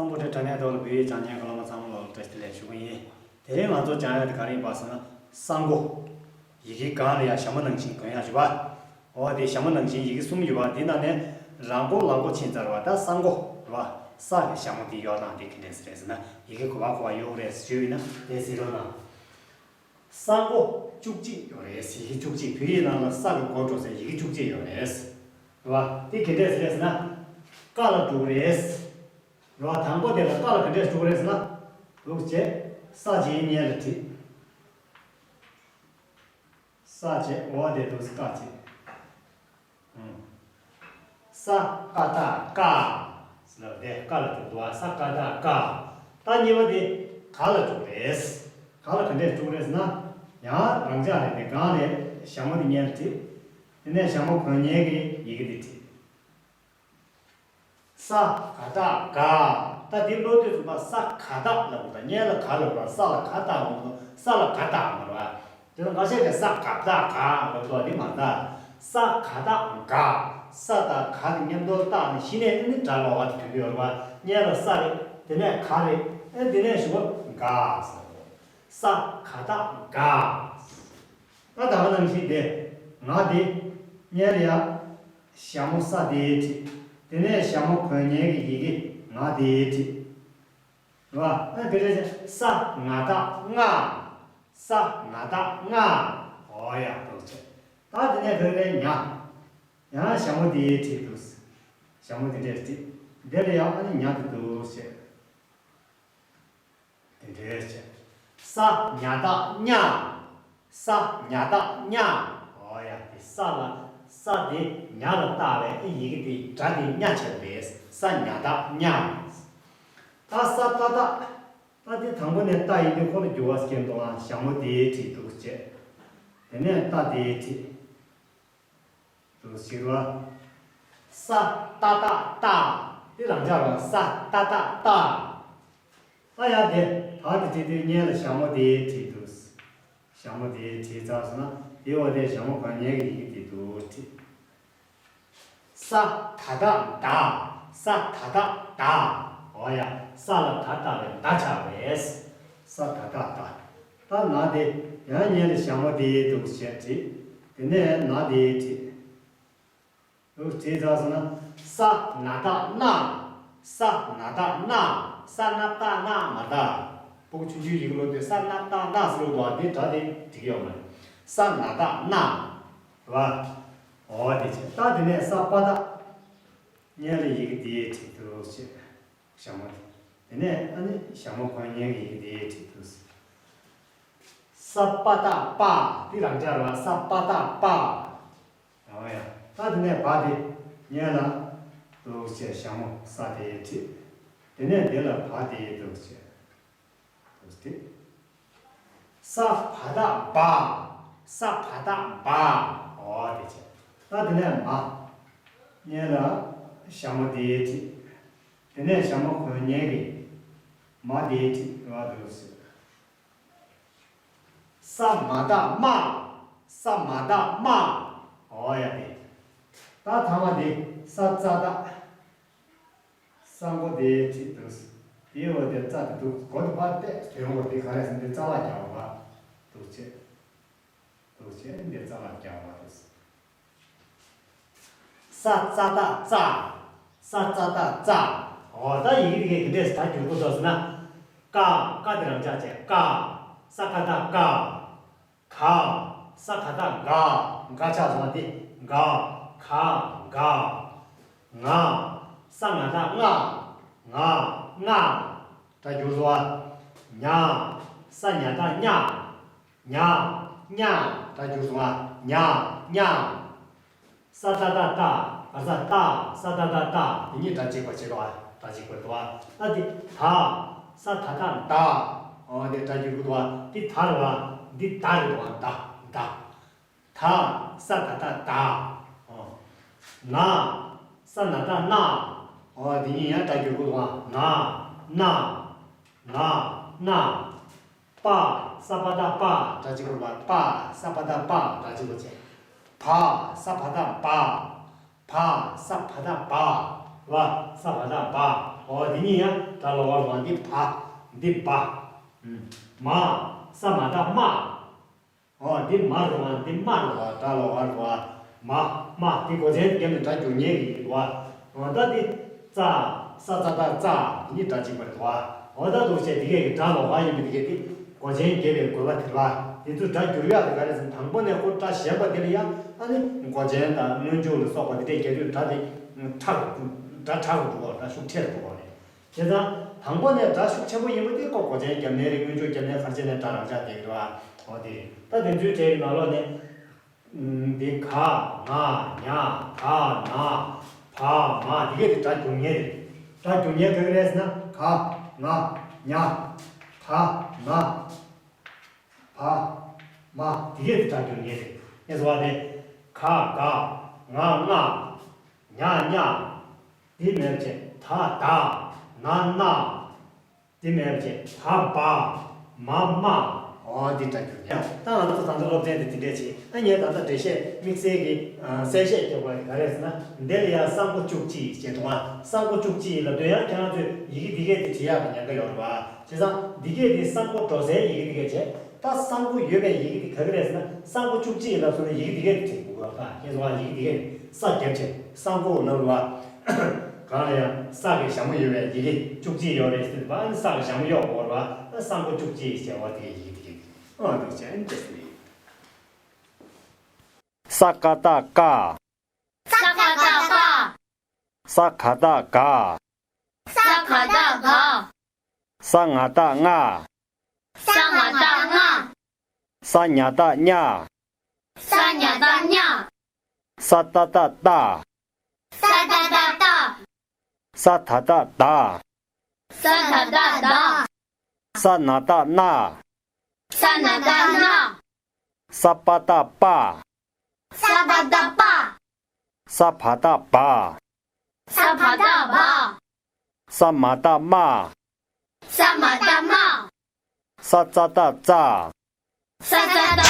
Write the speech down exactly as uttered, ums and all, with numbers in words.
ཨོཾ་བྷོ་ཊ་དྲ་གནས་ཐོག་ལ་བོད་ཡིག་སྦྱང་མཁན་གྱི་སློབ་མ་ཚང་མ་ལ་བཀྲ་ཤིས་བདེ་ལེགས་ཞུ་གི་ཡིན། དེ་རིང་ང་ཚོ་སྦྱང་ཡག་དེ་ག་རེ་ཡིན་པ་ཟེར་ན། ས་མགོ། ཡི་གེ་གང་ལ་ཡང་ཞྭ་མོ་ནང་བཞིན་གོན་ཡག་ཞུ་བ། འོ་དེ་ཞྭ་མོ་ནང་བཞིན་ཡི་གེ་གསུམ་ཡོད་པ་དེ་ནང་ནས་ར་མགོ་ལ་མགོ་ཕྱིན་ཚར་བ་ད་ས་མགོ་རེད་བ། ས་གི་ཞྭ་མོ་དེ་ཡོད་སྟངས་དེ་ག་འདྲས་རེད་ཟེར་ན། ཡི་གེ་ག་པར་ག་པར་ཡོད་རེད་ཞུས་ཡིན་ན་དེ་གཟིགས་རོགས་གནང་། ས་མགོ་བཅུ་གཅིག་ཡོད་རེད། ཡི་གེ་བཅུ་གཅིག་བོད་ཡིག་ནང་ལ་ས་གི་མགོ་འགྲོ་སའི་ཡི་གེ་བཅུ་གཅིག་ཡོད་རེད། རེད་བ། དེ་ག་འདྲས་རེད་ཟེར་ན། ཀ་ལ་འགྲོ་གི་རེད། རེད་བ། དང་པོ་དེ་ལ་ཀ་ལ་ག་འདྲས་འགྲོ་གི་རེད་ཟེར་ན། འདུག་བྱས། ས་བྱས་སྔོན་ལ་བྲིས། ས་བྱས་འོ་དེ་འདུག་ཀ་བྱས། ཨང་། ས་ཀ་བཏགས་སྐ། ཟེར་ལབ་དེ་སྐ་ལ་འགྲོ་འདུག་བ། ས་ཀ་བཏགས་སྐ། ད་གཉིས་པ་དེ་ག་ལ་འགྲོ་རེད། ག་ལ་ག་འདྲས་འགྲོ་རེད་ཟེར་ན། ཡང་རང་འཇགས་རེད་དེ། གང་རེད། ཞྭ་མོ་དེ་སྔོན་ལ་བྲིས། དེ་ནས་ཞྭ་མོ་གོན་མཁན་གྱི་ཡི་གེ་དེ་བྲིས། ས་ག་བཏགས་སྒ། ད་འདི་ཀློག་དུས་ཙམ་པ་ས་ག་བཏགས་ལབ་དགོས། ད་སྔོན་ལ་ག་ལབ་དགོས། ས་ལ་ག་བཏགས་དགོས། ས་ལ་ག་བཏགས་དགོས་རེད་བ། དེ་ལ་འགའ་ཤས་ཀྱིས་ས་ག་བཏགས་སྒ་ལབ་འདུག་བ། འདི་མ་རེད། ས་ག་བཏགས་སྒ། ས་དང་ག་གི་མཉམ་དུ་བཏགས་ནས་གཞི་ནས་ཨ་ནི་སྒྲ་ལོག་པ་དེ་ཐོན་གྱི་ཡོད་རེད་བ། སྔོན་ལ་ས་རེད། དེ་ནས་ག་རེད། ཨ་དེ་ནས་གཞུག་གུ་སྒ་ཟེར་བ། ས་ག་བཏགས་སྒ། ད་ད་ག་ནང་བཞིན་དེ། ང་དེ། སྔོན་ལ་ཡ། ཞྭ་མོ་ས་དེ་བྲིས། དེ་ནས་ཞྭ་མོ་གོན་མཁན་གྱི་ཡི་གེ་ང་དེ་བྲིས། རེད་བ། ཨ་དེ་རེད། ས་ང་བཏགས་སྔ། ས་ང་བཏགས་སྔ། འོ་ཡ་འདུག་བྱས། ད་དེ་ནས་དེ་ནས་ཉ། ཡང་ཞྭ་མོ་དེ་བྲིས་འདུག་ཞྭ་མོ་དེ་འདྲས་བྲིས། དེ་ལ་ཡང་ཨ་ནི་ཉ་དེ་འདུག་བྱས། དེ་འདྲས་བྱས། ས་ཉ་བཏགས་སྙ། ས་ཉ་བཏགས་སྙ། འོ་ཡ། དེ་ས་ལ། ས་དེ་ཉ་ལ་བཏགས་པའི་ཨེ་ཡི་གེ་དེ་སྒྲ་དེ་སྙ་ཆགས་པས་ས་ཉ་བཏགས་སྙ། ད་ས་ཏ་བཏགས། ད་དེ་དང་པོ་ནས་ཏ་ཡིན་དུས་ཁོ་ལ་འགྱུར་བ་སྐྱེ་འདུག་ཨང་། ཞྭ་མོ་དེ་བྲིས་འདུག་བྱས། དེ་ནས་ཏ་དེ་བྲིས། འདུག་ཟེར་བ། ས་ཏ་བཏགས་སྟ། དེ་རང་འཇགས་རེད་བ། ས་ཏ་བཏགས་སྟ། ད་ཡ་དེ་བ་དེ་བྲིས་དུས་སྔོན་ལ་ཞྭ་མོ་དེ་བྲིས་འདུག་ཞྭ་མོ་དེ་བྲིས་ཚར་སོང་ན་དེའི་འོག་དེ་ཞྭ་མོ་གོན་མཁན་གྱི་ཡི་གེ་དེ་འདུག་བྲིས། ས་ད་བཏགས་སྡ། ས་ད་བཏགས་སྡ། འོ་ཡ། ས་ལ་ད་བཏགས་པའི་སྡ་ཆགས་པས་ས་ད་བཏགས་སྡ། ད་ན་དེ་ཡང་སྔོན་ལ་ཞྭ་མོ་དེ་འདུག་བྱས་བྲིས། དེ་ནས་ན་དེ་བྲིས། འདུག་བྲིས་ཚར་སོང་ན། ས་ན་བཏགས་སྣ། ས་ན་བཏགས་སྣ། ས་ན་བཏགས་སྣ་མ་རེད་ད། སྤུ་གུ་ཆུང་ཆུང་ཡིན་ལོ་དེ་ས་ན་བཏགས་སྣ་ཟེར་ལོ་དོ་དེ་སྒྲ་དེ་འགྲིག་ཡོད་མ་རེད། ས་ན་བཏགས་སྣ། རེད་བ། འོ་དེ་བྱས། ད་དེ་ནས་ས་པ་བཏགས། སྔོན་ལ་ཡི་གེ་དེ་བྲིས་འདུག་བྱས། ཞྭ་མོ་དེ། དེ་ནས་ཨ་ནི་ཞྭ་མོ་གོན་མཁན་གྱི་ཡི་གེ་དེ་བྲིས་འདུག་ས་པ་བཏགས་སྤ། དེ་རང་འཇགས་རེད་བ། ས་པ་བཏགས་སྤ། འོ་ཡ། ད་དེ་ནས་བ་དེ། སྔོན་ལ། འདུག་བྱས་ཞྭ་མོ་ས་དེ་བྲིས། དེ་ནས་དེ་ལ་བ་དེ་འདུག་བྱས། འདུག་སྟེ། ས་བ་བཏགས་སྦ། ས་བ་བཏགས་སྦ། འོ་དེ་བྱས། ད་དེ་ནས་མ། སྔོན་ལ་ཞྭ་མོ་དེ་བྲིས། དེ་ནས་ཞྭ་མོ་གོན་མཁན་གྱི་མ་དེ་བྲིས། རེད་བ། འདུག་ཟེར། ས་མ་བཏགས་སྨ། ས་མ་བཏགས་སྨ། འོ་ཡ་དེ། ད་ཐ་མ་དེ་ས་ཙ་བཏགས། ས་མགོ་དེ་བྲིས་འདུག་དེའི་འོག་དེ་ཙ་དེ་འདུག་མགོ་དེ་ཕར་བལྟས་དོན་འོག་དེ་ག་རེ་ཟེར་ན་དེ་ཙ་ལ་རྒྱག་པ། འདུག་བྱས། འདུག་བྱས་འདི་ཙ་ལ་རྒྱག་པ་རེད། ས་ཙ་བཏགས་སྩ། ས་ཙ་བཏགས་སྩ། འོ་ད་ཡི་གེ་དེ་ག་འདྲས་ད་འགྱུར་དགོས་འདུག་ཟེར་ན། ཀ། ཀ་དེ་རང་འཇགས་བྱས་ཀ། ས་ག་བཏགས་ཀ། ག། ས་ག་བཏགས་ག། ག་ཆགས་སོང་བ་དེ་ག། ག། ག། ང་། ས་ང་བཏགས་སྔ། ང་། སྔ། སྒྲ་འགྱུར་སོང་བ། ཉ། ས་ཉ་བཏགས་སྙ། ཉ། སྙ། སྒྲ་འགྱུར་སོང་བ། ཉ། སྙ། ས་ཏ་བཏགས་སྟ། ག་ས་སྟ། ས་ཏ་བཏགས་སྟ། དེ་གཉིས་སྒྲ་གཅིག་པ་བྱེད་དོ། སྒྲ་གཅིག་པ་འདུག་བ། ཨ་དེ་ད། ས་ད་བཏགས་སྡ། འོ་དེ་སྒྲ་འགྱུར་གྱི་འདུག་བ། འདི་ད་རེད་བ། འདི་ད་རེད་འདུག་བ། སྡ། སྡ། ད། ས་ད་བཏགས་སྡ། འོ། ན། ས་ན་བཏགས་སྣ། འོ་དེ་གཉིས་ཡང་སྒྲ་འགྱུར་གྱི་འདུག་བ། ན། སྣ། ན། སྣ། པ། ས་པ་བཏགས་སྤ། སྒྲ་གཅིག་པ་རེད་བ། པ། ས་པ་བཏགས་སྤ། སྒྲ་གཅིག་པ་བྱས། བ། ས་བ་བཏགས་སྦ། བ། ས་བ་བཏགས་སྦ། བ། ས་བ་བཏགས་སྦ། འོ་འདི་གཉིས་ཡང་སྒྲ་ལོགས་ཀ་རེད་བ། འདི་བ། འདི་བ། མ། ས་མ་བཏགས་མ། འོ་འདི་མ་རེད་བ། འདི་མ་རེད་བ། སྒྲ་ལོགས་ཀ་རེད་བ། མ། མ་འདི་མགོ་ཅན་རྒྱབ་ནས་སྒྲ་སྒྱུར་ཉན་གྱི་ཡོད་བ། འོ་ད་འདི་ཙ། ས་ཙ་བཏགས་ཙ། འདི་གཉིས་སྒྲ་གཅིག་པ་རེད་བ། འོ་ད་འདུག་བྱས་འདི་གས་ཀྱི་སྒྲ་ལོགས་ཀ་ཡིན་པ་འདི་གས་འདི་མགོ་ཅན་རྒྱབ་པའི་དགོས་པ་དེ་རེད་བ། འདི་ཚོ་སྒྲ་སྒྱུར་ཡག་དེ་ག་རེ་ཟེར་ན། དང་པོ་ནས་ཁོ་སྒྲ་གཞན་པ་འདི་ལ་ཡང་ཨ་ནི་མགོ་ཅན་དང་སྔོན་འཇུག་ལ་སོགས་པ་འདི་འདྲས་རྒྱག་དུས་སྒྲ་དེ་ཕྲ་རུ་འགྲོ། སྒྲ་ཕྲ་རུ་འགྲོ་བ། སྒྲ་ཤུགས་ཆེ་རུ་འགྲོ་བ་རེད། བྱས་ཙང་དང་པོ་ནས་སྒྲ་ཤུགས་ཆེན་པོ་ཡིན་པ་དེ་ཁོ་མགོ་ཅན་རྒྱབ་ནའི་རེད། སྔོན་འཇུག་རྒྱབ་ནའི་ག་རེ་བྱས་ནའི་སྒྲ་རང་འཇགས་བསྡད་ཀྱི་རེད་བ། འོ་དེ་རེད། ད་དེ་ཚོའི་གྲས་ཀྱི་ནང་ལོགས་ནས་འདི་ག་ང་ཉ་ག་ན་བ་མ་འདི་གས་དེ་སྒྲ་སྒྱུར་ཉན་རེད། སྒྲ་སྒྱུར་ཉན་ག་གི་རེད་ཟེར་ན། ག་ང་ཉ་ག་ན་བ་མ་འདི་གས་དེ་སྒྲ་སྒྱུར་ཉན་རེད། ངས་ཟེར་བ་དེ་ག་ག་ང་ང་ཉ་ཉ། འདི་མེད་བྱས་ད་ད་ན་ན། འདི་མེད་བྱས་བ་བ་མ་མ། འོ་འདི་སྒྲ་སྒྱུར་ཉན། ད་ང་ཚོ་ད་ལྟ་སློབ་ཚན་དེ་འདི་འདྲས་བྱས། ཨ་ངས་ད་ལྟ་འགྲེལ་བཤད་དམིགས་བསལ་གྱི་གསལ་བཤད་རྒྱབ་པ་ག་རེ་ཟེར་ན། འདི་ལ་ཡང་གསང་སྒོ་བཅུ་གཅིག་ཅེས་འདུག་ཨ། གསང་སྒོ་བཅུ་གཅིག་ལབ་དུས་ཡང་ཁྱེད་རང་ཚོས་ཡི་གེ་འདི་གས་དེ་བྲིས་ཡག་གི་ཉེན་ཁ་ཡོད་རེད་བ། བྱས་ཙང་འདི་གས་དེ་གསང་སྒོ་འགྲོ་སའི་ཡི་གེ་འདི་གས་བྱས། ད་གསང་སྒོ་ཡོད་པའི་ཡི་གེ་འདི་ག་གི་རེད་ཟེར་ན། གསང་སྒོ་བཅུ་གཅིག་ལབ་སོང་ན་ཡི་གེ་འདི་གས་དེ་བྲིས་དགོས་པ། ཁྱེད་ཚོ་ཡི་གེ་འདི་གས་ས་རྒྱབ་བྱས་གསང་སྒོ་ལབ་རེད་བ། གང་ལ་ཡང་ས་གི་ཞྭ་མོ་ཡོད་པའི་ཡི་གེ་བཅུ་གཅིག་ཡོད་རེད་ཟེར་བ། ཨ་ནི་ས་གི་ཞྭ་མོ་གཡོག་དགོས་རེད་བ། ཨ་གསང་སྒོ་བཅུ་གཅིག་ཟེར་བ་དེ་གའི་ཡི་གེ་དེ་གས། ཨ་འདུག་བྱས་ཨ་ནི་འདྲ་ཟེར་ནས། ས་ཀ་བཏགས་སྐ། ས་ཀ་བཏགས་སྐ། ས་ག་བཏགས་སྒ། ས་ག་བཏགས་སྒ། ས་ང་བཏགས་སྔ། ས་ང་བཏགས་སྔ། ས་ཉ་བཏགས་སྙ། ས་ཉ་བཏགས་སྙ། ས་ཏ་བཏགས་སྟ། ས་ཏ་བཏགས་སྟ། ས་ད་བཏགས་སྡ། ས་ད་བཏགས་སྡ། ས་ན་བཏགས་སྣ། ས་ན་བཏགས་སྣ། ས་པ་བཏགས་སྤ། ས་པ་བཏགས་སྤ། ས་བ་བཏགས་སྦ། ས་བ་བཏགས་སྦ། ས་མ་བཏགས་སྨ། ས་མ་བཏགས་སྨ། ས་ཙ་བཏགས་སྩ། ས་ཙ་བཏགས་